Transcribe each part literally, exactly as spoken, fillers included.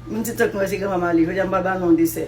M di tank mwen se granmanman li, jodi a m pral ba nou yon desè.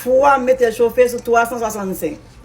Fou a, m mete l chofe sou twa san swasannsenk.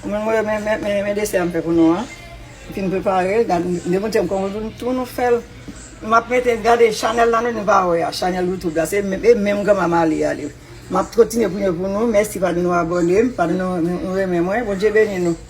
Mwen, mwen, men, men, men, men desè a m fè pou nou an. M fin prepare l, gade, m te montre m kòman tou nou fè l. M ap mete, gade chanèl la nou, nou pa wè a, chanèl YouTube la, se menm, e menm granmanman li a li. M ap kontinye pou nou, pou nou. Mèsi, pa bliye nou abòne, pa bliye nou, nou, nou renmen mwen. Bondye beni nou.